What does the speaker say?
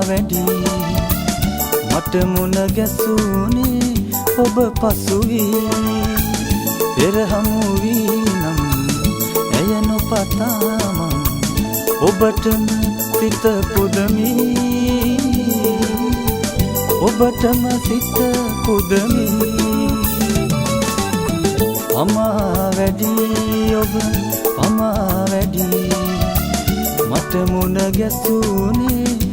වැඩි. මට මුණ ගැසුනේ ඔබ පසු වී. පෙර හමු වී නම් ඇය නොපතා මං ඔබටම සිත පුදමි. ඔබටම සිත පුදමි. පමා වැඩි ඔබ පමා වැඩි. මට මුණ ගැසුනේ